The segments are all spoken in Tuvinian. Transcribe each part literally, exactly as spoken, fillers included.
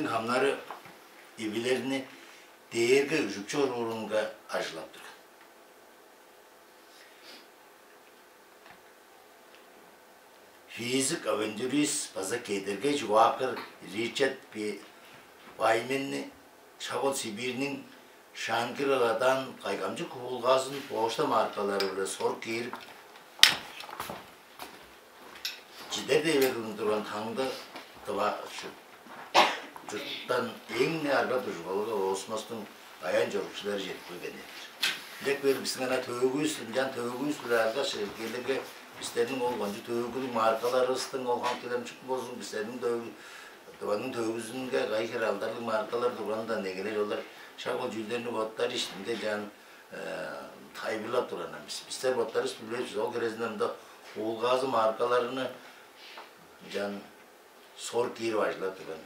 хамнары ивилерни дээрге үжүкчү оруурунга ажылап турган. Физик, авантюрист база кедергей чугаакыр Ричард Бе- Байменни шак ол Сибирьниң Шангри-Ладан кайгамчык хуулгаазын почта маркалары-биле сорук киирип, чидер дей берген турган таңды дыва чурттан эң-не арга-дуржулгалыг космостуң аян-чорукчулары чедип келген эдер. Дек бээр бистиң ана төөгүвүс, ынчан төөгүвүс-биле аргаш келирге, бистерниң ол кончуг төөгүлүг маркаларывыстың ол хам килемчик болзун, бистерниң төөгү Тываның төөгүзүнге кайы хире алдарлыг маркалар турганындан эгелей олар шак ол чүүлдерни боттар иштинде чаан тайылбырлап турганнар бис. Бистер боттарывыс билбейбис, ол хирезинде мында хуулгаазы маркаларны чаан сор киирип ажылап турган.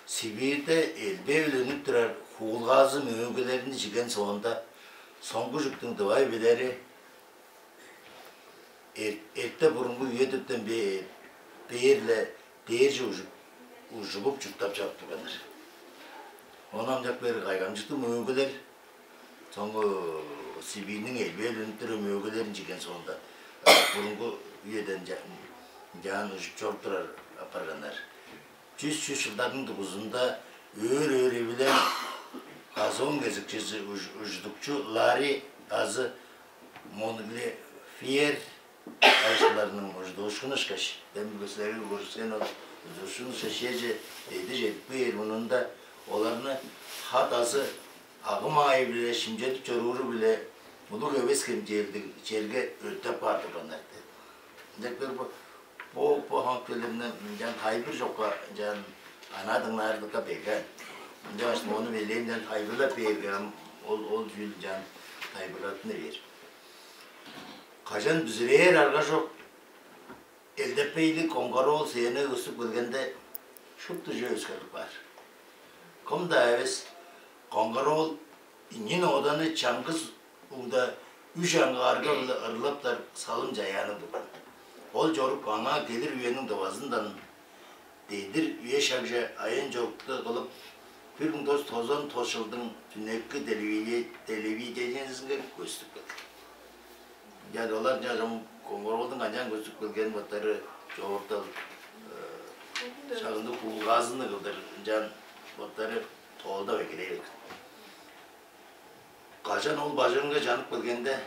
Сибирьде элбээ-биле үнүп турар хуулгаазы мөөгүлерни чиген соонда, соңгу чүктүң дывай билери эрте бурунгу үе-дүптен бээр-ле дээрже ужугуп чурттап чоруп турганнар. Ону амчак бээр кайгамчыктыг мөөгүлер, соңгу Сибирьниң элбээ-биле үнүп турар мөөгүлерин чиген соонда, бурунгу үеден чаан ужуп чоруп турар апарганнар. Чүс-чүс чылдарның дугузунда өөр-өөр эвилел газон кезикчизи ужудукчу Ларри азы Монглефьер ажыларының ужудуушкуну ышкаш, демги силерге көргүскен ол ужудуушкуну ышкаш, чеже эди чедип кээр мурнунда оларны хат азы агым аайы-биле шимчедип чорууру-биле улуг эвес хемчээлдиг черге өртеп каар турганнар. Ынча бир бо бо бо хонуктелеринде ынчан тайбыр чокка ынчан анаа дыңнаарлыкка берген. Ынчангаш мону белээнден тайбырлап бээрге ам ол ол чүүл ынчан тайбырлаттына бээр. Кажан бүзүрээр арга чок элдеппейлиг коңгар-оол сээне көстүп келгенде, шупту чүве өскерлип каар. Кым-даа эвес коңгар-оол ийин ооданы чаңгыс угда үш аңгы арга-биле ырлаптар салым чаяанныг турган. Ол чорук аңаа келир үениң дывазындан дедир үе-шагже аян-чорукту кылып, бир муң тос тозон тос чылдың түнекки телевидениезинге көстүп келген. Ынчан олар ынчан чом коңгар-оолдуң канчаан көстүп келгенин боттары чоортал шагындыг хуулгаазыны кылдыр ынчан боттары тоолдап эгелей берген. Кажан ол бажыңынга чанып келгенде,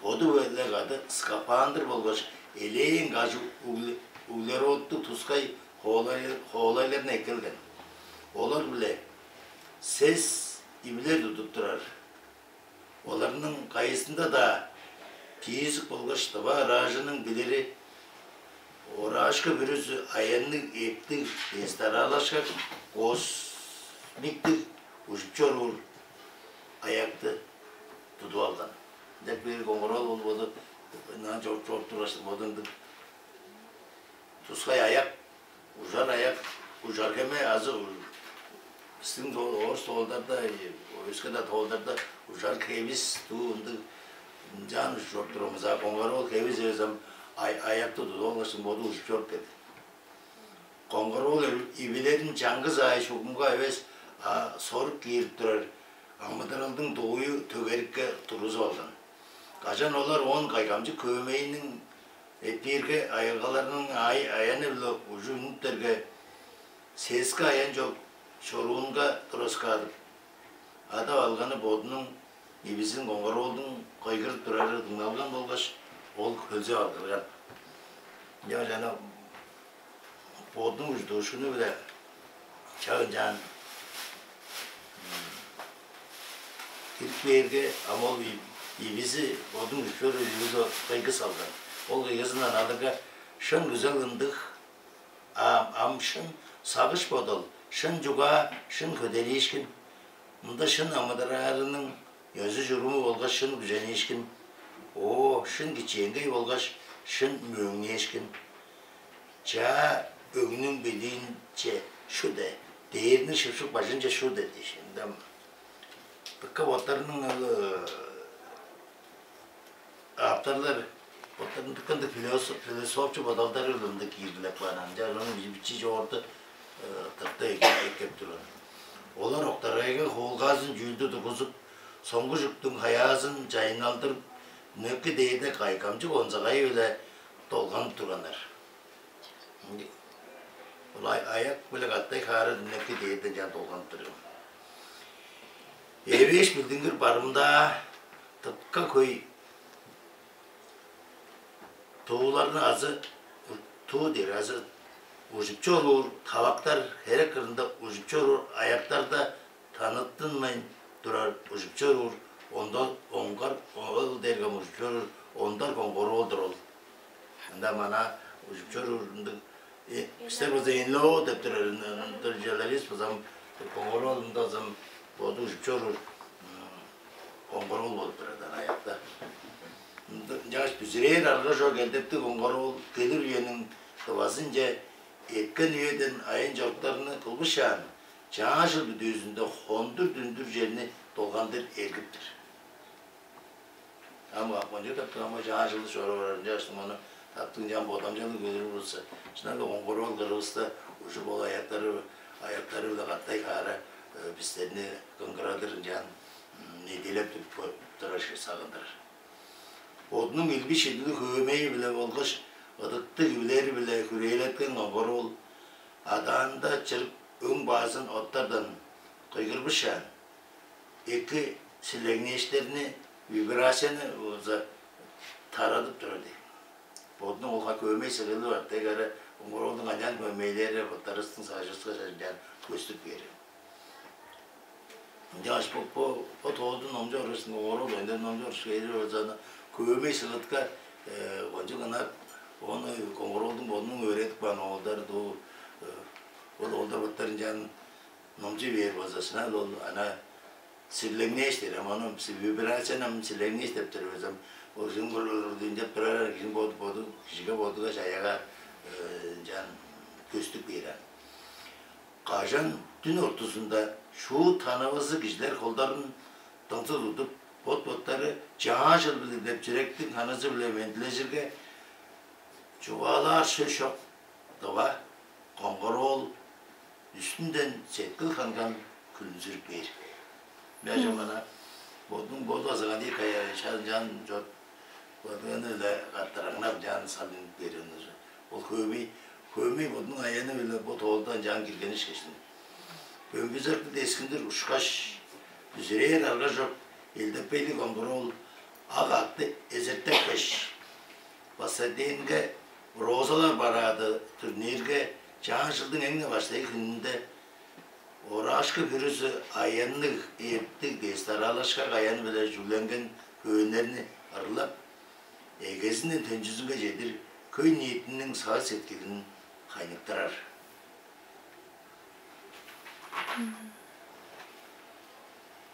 боду-биле кады скафандр болгаш элээн кажы углеродтуг тускай хоолайларны эккелген. Олар-биле сес ивилер тудуп турар. Оларның кайызында-даа физик болгаш тыва ыраажының билири, ораашка бүрүзү аянныг, эптиг, эстаралашкак, космиктиг ужуп чоруур аякты тудуп алган. Дек бир коңгурал ол боду ынаа чоруп чоруп тургаш, бодундуг тускай аяк, ужар аяк, ужар хеме азы бистиң орус тоолдарда, өске-даа тоолдарда ужар хевис дуу ындыг ынчаан ужуп чоруп турган болза, коңгар ол хевис эвес ам аякты тудуп алгаш, боду ужуп чоруп берди. Коңгар ол ивилерин чаңгыс аай шугумга эвес, а сорук киирип турар амыдыралдың дугую төгерикке тургузуп алган. Кажан олар оон кайгамчык хөөмейниң эпирге айылгаларының аай аяны-биле ужу үнүптерге, сески аян чок чоруунга тураскаадып, адап алганы бодунуң ивизин коңгар оолдуң кыйгырып турары дыңналган болгаш, ол хөлзеп алгырган. Ынчангаш ана бодунуң ужудуушкуну-биле чагынчаан кирип кээрге, ам ол ивизи, бодунуң үстер ивизи кыйгы салган. Ол кыйгызындан алырга, шын күзел ындыг, ам, ам шын сагыш-бодал, шын чугаа, шын хөделиишкин. Мында шын амыдыраарының ёзу-чуруму болгаш шын күзениишкин, оо, шын кичээнгей болгаш шын мөөңнээшкин. Чаа өгнүң бедиинче шуде, дээрниң шыпшык бажынче шуде дээш. Ында дыка боттарының авторлар Ындыг-ындыг философ, философчу бодалдары-биле ындыг кииргилеп каан. Ынчаар ону бичии чоорту тырта эккеп турган. Олар октаргайга хуулгаазын чүүлдү тургузуп, соңгу чүктүң хаяазын чайынналдырып, үнекки дээрде кайгамчык онзагайы-биле долганып турганнар. Ол аяк-биле катай хаара үнекки дээрден чаан долганып турган. Эвээш билдингир барымдаа тыпка хөй тууларны азы туу дээр азы ужуп чоруур тавактар, херек кырында ужуп чоруур аяктарда таныттынмайн турар ужуп чоруур ондар оңгар ол дээрге ужуп чоруур ондар коңгор ол-дур ол. Ында мана ужуп чоруур ындыг бистер болза энло деп турар ындыр жерлерибиз базам коңгор ол ында базам боду ужуп чоруур коңгор ол болуп турар дан аякта. Ынчангаш бүзүрээр арга чок элдептиг коңгор ол келир үениң дывазынче эткен үеден айын чоруктарны кылбышаан, чаажыл бүдүүзүнде хондур-дүндүр черни долгандыр эргиптир. Ам кончуг таптыг ама чаажылды чоруп орар ынчаштың ону таптыг ынчаан бодамчалыг көдүрүп турса, шынап-ла коңгор ол кырывыста ужуп ол аяктары аяктары-биле катай хаара бистерни кыңгырадыр ынчаан неделеп туруп турар сагындырар. Бодунуң илби шидили хөөмейи-биле болгаш ыдыктыг ивлери-биле хүрээлеткен коңгор ол адаанда чырып өң баазын оттардан кыйгырбышаан, эки силеңнээштерни вибрацияны болза тарадып турар дейн. Бодунуң ол хөөмей сыгылы бар дег ара оңгуруолдуң анян хөөмейлери боттарыстың сажыска жарынчаан көстүп кээр. Ынчангаш бо бо бо тоодун номчу орусун оңгуруул оюндан номчу орус кээри болзаны хөөмей сыгытка кончуг ынак ону коңгуруолдуң бодунуң өөредип каан оолдар дуу ол оолдар боттар ынчаан номчу бээр болза сынал ол ана сирлеңнээш дээр ам ону вибрацияны ам сирлеңнээш деп тур безем ол кижиң ынчап турар кижиң боду боду кижиге бодуга чаяга ынчаан көстүп кээр ам. Кажан дүн ортузунда шуут танывызы кижилер холдарын дыңзы тудуп, бот-боттары чаа чыл-биле деп чүректиң ханызы-биле мендилежирге, чугаалаар сөс чок дыва коңгороол үстүнден сеткил ханган күлүнзүрүп кээр. Бяжа мана бодуң боду азаган дей кая шаан чаан чот бодуганы-ла каттараңнап чаан салынып берген. Ол хөөмей, хөөмей бодунуң аяны-биле бо тоолдан чаан киргенишкештиң. Бөмбүзерди дескиндир ушкаш, бүзүрээр арга чок, элдеппейлиг оңгуруул ак акты эзертепкеш, Пасаденге розалар бараады турнирге чаан жылдың эң баштайгы хүнүнде Орашкы бүрүзү аянныг, эптиг дээш дараалашкак аян-биле чүгленген хөөннерни ырлап, эгезинден төнчүзүнге чедир хөй ниитиниң сагыш-сеткилин хайныктырар.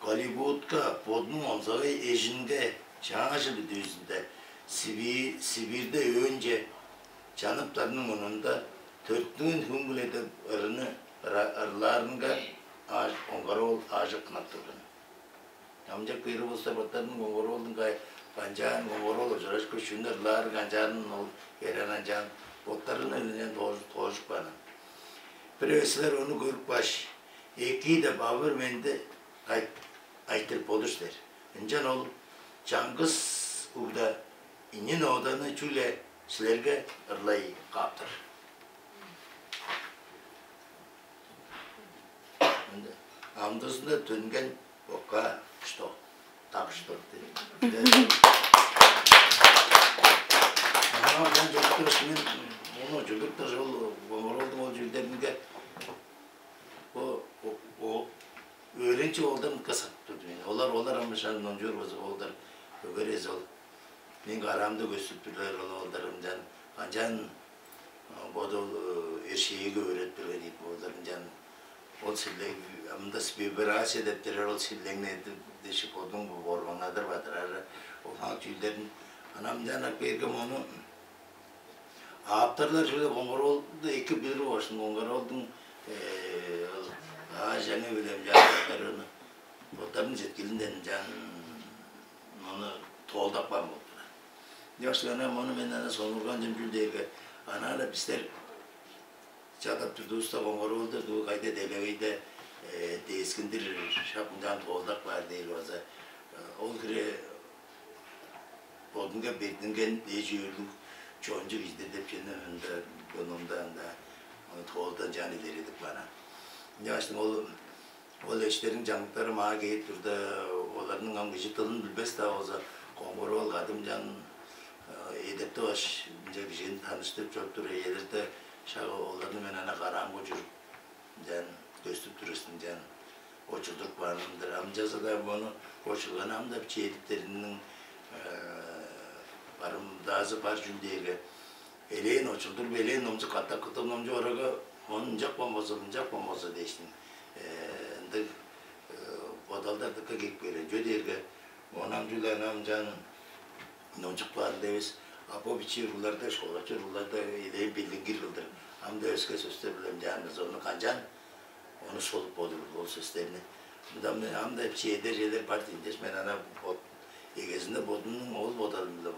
Голливудка бодунуң онзагай эжинге чаажы бүдүүзүнде Сибирь, Сибирьде өөнче чаныптарның мурнунда төрүттүнген хүн-биле деп ырыны ырлаарынга оңгара ол аажок кынап турган. Амчак бери болза боттарының оңгороолдуң канчаан оңгороол ужурашкы чүнү ырлаары канчаанын ол берен анчаан боттарының ылынчан тоожуп каанын. Бир эвес силер ону көрүп кааш, эки деп авыр менди айтырып болур силер. Ынчан ол чаңгыс угда ийи ноданы чүгле силерге ырлай кааптар. Амдызында төнген бока что? Так что? Ана мен жугуптур мен ону жугуптур ол оморолдуң ол жүүлдеринге о о Өөренчи оолдар мынка сатып турду мени. Олар олар ам шаан номчуур болза оолдар өгерези ол. Мен караамда көстүп турлар ол оолдар ынчан анчан боду ол эршээги өөредип турган ийик оолдар ынчан ол сирлег амда вибрация деп турар ол сирлеңнеди дешип бодуң борбаңнадыр бадырары ол хак чүүлдерин ана ынчан ап бергем ону Ааптарлар чүгле Коңгар-оолду эки билир болгаш, Коңгар-оолдуң аажаңы-биле ынчаан боттарының четкилинден ынчаан ону тоолдап каан болуп турар. Ынчаш ана мону мен ана сонурган чүл дээрге, ана-ла бистер чадап турдувуста, Коңгар-оолдар дуу кайда делегейде дээскиндир шак мынчаан тоолдак баар дээр база. Ол хире бодунга бердинген эш-өөрлүг чончуг кижи-дир деп чүвени ында, номда ында тоолдан чаан илередип каан. Ынчаштың ол, ол эштериң чаңныктары маа кээп турда, оларның ам кижи дылын билбес-даа болза, Коңгар-оол кадым чаан эдертип аш, мынча кижини таныштырып чоруп тур, ээлерде шак оларны мен ана караамга чуруп, ынчаан көстүп турарсын, ынчаан очулдуруп каанымдыр. Ам чаза-даа мону очулганы ам-даа чедиптериниң барымдаазы бар чүл дээрге, элээн очулдуруп, элээн номчуп, катап-катап номчуп орарга, мону ынчапкан болза, мынчапкан болза дээштиң, ындыг бодалдар дыка кээп кээр. Чүге дээрге, ону ам чүгле ынам ынчаан номчуп каан-дыр эвес, а бо бичии уругларда, школачы уругларда элээн билдингир кылдыр, ам-даа өске сөстер-биле ынчаан бис ону канчаан, ону шолуп болур ол сөстерни. Мында мен ам-даа бичии эдер чүвелер бар дийин дээш, мен ана бот-, эгезинде бодумнуң ол бодалым-биле